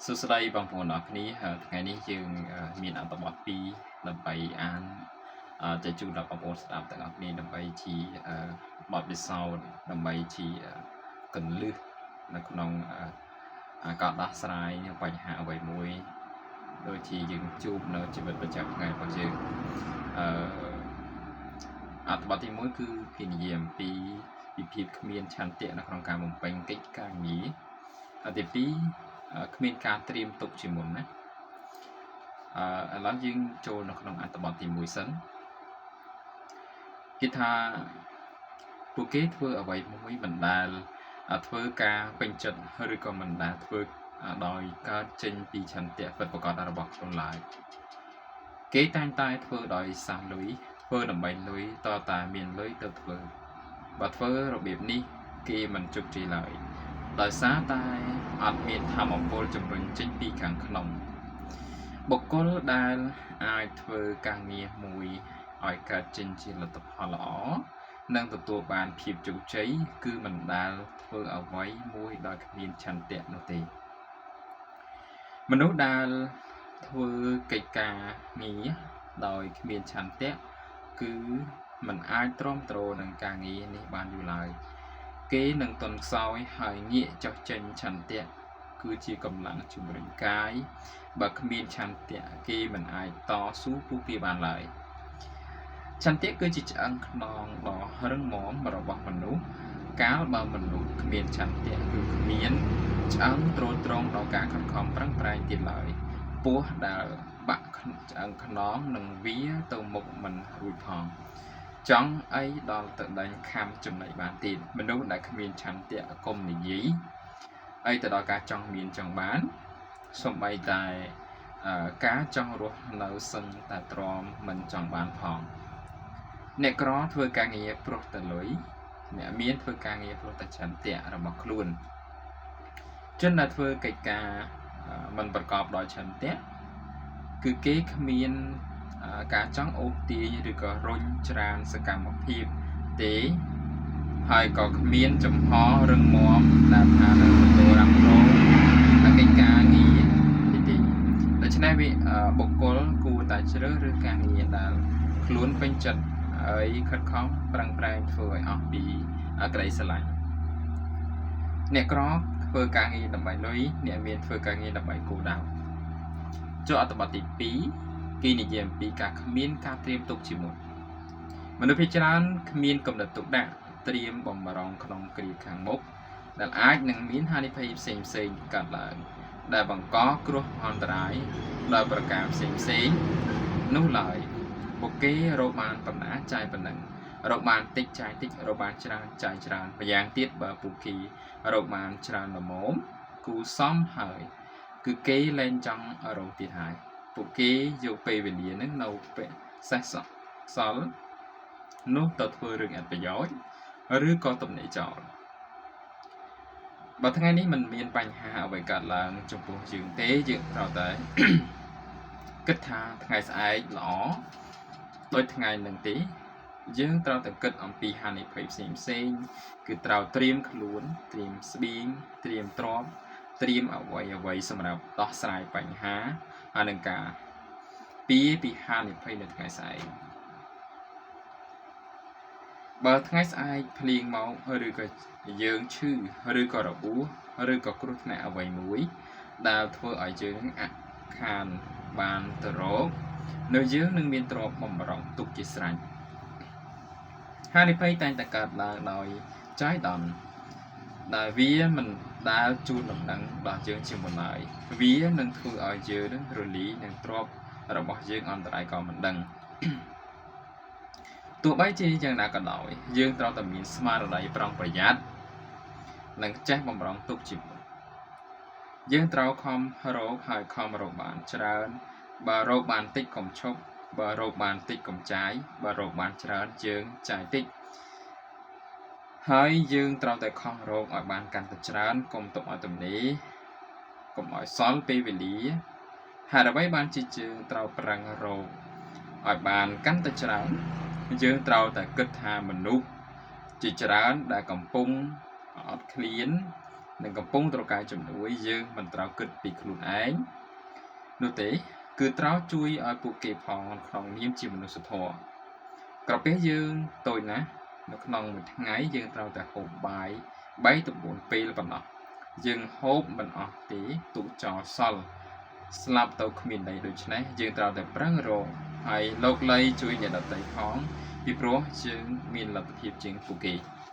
សួស្តីបងប្អូនអរគ្នាថ្ងៃនេះយើងមានអត្ថបទពីរដើម្បីអានចែកជូនដល់បងប្អូនស្ដាប់ទាំងអស់គ្នាដើម្បីជាបទពិសោធន៍ដើម្បីជាកន្លឹះនៅក្នុងការដោះស្រាយបញ្ហាអ្វីមួយដូចជាយើងជួបនៅជីវិតប្រចាំថ្ងៃរបស់យើងអឺអត្ថបទទី1គឺគេនិយាយអំពីវិភាពគ្មានឆន្ទៈនៅក្នុងការបំពេញកិច្ចការងារទី2គ្មានការត្រៀមទុកជាមុនណាអឺឥឡូវយើងចូលនៅក្នុងអត្ថបទទី1សិនគេថាពួកគេធ្វើអ្វីមួយមិនដែលធ្វើការពេញចិត្តឬក៏មិនដែលធ្វើដោយកើតចេញពីឆន្ទៈពិតប្រាកដរបស់ខ្លួនឡើយគេតែងតែធ្វើដោយសារលុយធ្វើដើម្បីលុយតតែមានលុយទៅធ្វើបើធ្វើរបៀបនេះគេមិនជោគជ័យឡើយដោយសារតែអត់មានធម៌ពលជំរុញចេញពីខាងក្នុងបុគ្គលដែលអាចធ្វើការងារមួយឲ្យកើតចេញជាលទ្ធផលល្អនិងទទួលបានភាពជោគជ័យគឺមិនដែលធ្វើអ្វីមួយដោយគ្មានឆន្ទៈនោះទេមនុស្សដែលធ្វើកិច្ចការងារដោយគ្មានឆន្ទៈគឺមិនអាចទ្រាំទ្រនឹងការងារនេះបានយូរឡើយគេនឹងទន់ខ្សោយហើយងាកចុះចេញឆន្ទៈគឺជាកម្លាំងជំរុញកាយបើគ្មានឆន្ទៈគេមិនអាចតស៊ូពុះពៀបានឡើយឆន្ទៈគឺជាឆ្អឹងខ្នងដ៏រឹងមាំរបស់មនុស្សកាលបើមនុស្សគ្មានឆន្ទៈគឺគ្មានឆ្អឹងទ្រទ្រង់ដល់ការខិតខំប្រឹងប្រែងទៀតឡើយពោះដែលបាក់ឆ្អឹងខ្នងនឹងវាទៅមុខមិនរួចផងចង់អីដល់ទៅដេញខំចំណៃបានទៀតមនុស្សដែលគ្មានឆន្ទៈកុំនិយាយអីទៅដល់ការចង់មានចង់បានសំបីតែការចង់រស់នៅសឹងតែទ្រាំមិនចង់បានផងអ្នកក្រធ្វើការងារព្រោះតែលុយអ្នកមានធ្វើការងារព្រោះតែឆន្ទៈរបស់ខ្លួនជនដែលធ្វើកិច្ចការមិនប្រកបដោយឆន្ទៈគឺគេគ្មានការចង់អូសទាញឬក៏រុញច្រានសកម្មភាពទេហើយក៏គ្មានចំហរឹងមាំដែលថានឹងទទួលរ៉ាប់រងកិច្ចការងារនេះទេដូច្នេះវាបុគ្គលគួរតែជ្រើសរើសការងារដែលខ្លួនពេញចិត្តហើយខិតខំប្រឹងប្រែងធ្វើឲ្យអស់ពីក្តីស្រឡាញ់អ្នកក្រធ្វើការងារដើម្បីលុយអ្នកមានធ្វើការងារដើម្បីគោលដៅចូលអត្ថបទទី2គេនិយាយអំពីការគ្មានការត្រៀមទុកជាមុនមនុស្សភាគច្រើនគ្មានកំណត់ទុកដាក់ត្រៀមបំរុងក្នុងគ្រាខាងមុខដែលអាចនឹងមានហានិភ័យផ្សេងផ្សេងកើតឡើងដែលបង្កគ្រោះមហន្តរាយដោយប្រការផ្សេងផ្សេងនោះឡើយពួកគេរកបានប៉ុណ្ណាចាយប៉ុណ្ណឹងរកបានតិចចាយតិចរកបានច្រើនចាយច្រើនម្យ៉ាងទៀតបើពួកគេរកបានច្រើនល្មមគូសមហើយគឺគេលែងចង់រកទៀតហើយពួកគេយកពេលវេលានឹងនៅពេលសេះសល់នោះទៅធ្វើរឿងអត្ថប្រយោជន៍ឬក៏ទំនេរចោលបើថ្ងៃនេះមិនមានបញ្ហាអ្វីកើតឡើងចំពោះយើងទេយើងត្រូវតែគិតថាថ្ងៃស្អែកល្អដូចថ្ងៃនឹងទេយើងត្រូវតែគិតអំពីហានិភ័យផ្សេងផ្សេងគឺត្រូវត្រៀមខ្លួនត្រៀមស្បៀងត្រៀមទ្រព្យត្រៀមអ្វីអ្វីសម្រាប់ដោះស្រាយបញ្ហាហើយនឹងការពីពីហានិភ័យនៅថ្ងៃស្អែកបើថ្ងៃស្អែកភ្លៀងមកឬក៏យើងឈឺឬក៏របួសឬក៏គ្រោះថ្នាក់អ្វីមួយដែលធ្វើឲ្យយើងអខានបានទៅរកនៅយើងនឹងមានទ្រព្យបំរុងទុកជាស្រេចហានិភ័យតែងតែកើតឡើងដោយចៃដន្យដែលវាមិនដែលជូនដំណឹងដល់យើងជាមុនឡើយវានឹងធ្វើឲ្យយើងនឹងរលីនឹងទ្រព្យរបស់យើងអន្តរាយក៏មិនដឹងទោះបីជាយ៉ាងណាក៏ដោយយើងត្រូវតែមានស្មារតីប្រុងប្រយ័ត្ននិងចេះបំរុងទុកជាមុនយើងត្រូវខំរកហើយខំរកបានច្រើនបើរកបានតិចកុំឈប់បើរកបានតិចកុំចាយបើរកបានច្រើនយើងចាយតិចហើយយើងត្រូវតែខំរកឲ្យបានកាន់តែច្រើនកុំទុកឲ្យទំនេរកុំឲ្យសល់ពេលវេលាហេតុអ្វីបានជាយើងត្រូវប្រឹងរកឲ្យបានកាន់តែច្រើនយើងត្រូវតែគិតថាមនុស្សជាច្រើនដែលកំពុងអត់ឃ្លាន និងកំពុងត្រូវការជំនួយយើងមិនត្រូវគិតពីខ្លួនឯងនោះទេ គឺត្រូវជួយឲ្យពួកគេផងក្នុងនាមជាមនុស្សធម៌ក្រពះយើងតូចណាស់នៅក្នុងមួយថ្ងៃយើងត្រូវតែហូបបាយ3ទៅ4ពេលប៉ុណ្ណោះយើងហូបមិនអស់ទេទុកចោលសល់ស្លាប់ទៅគ្មានន័យដូច្នេះយើងត្រូវតែប្រឹងរកហើយលោកលៃជួយអ្នកដទៃផងពីព្រោះយើងមានលទ្ធភាពជាងពួកគេ។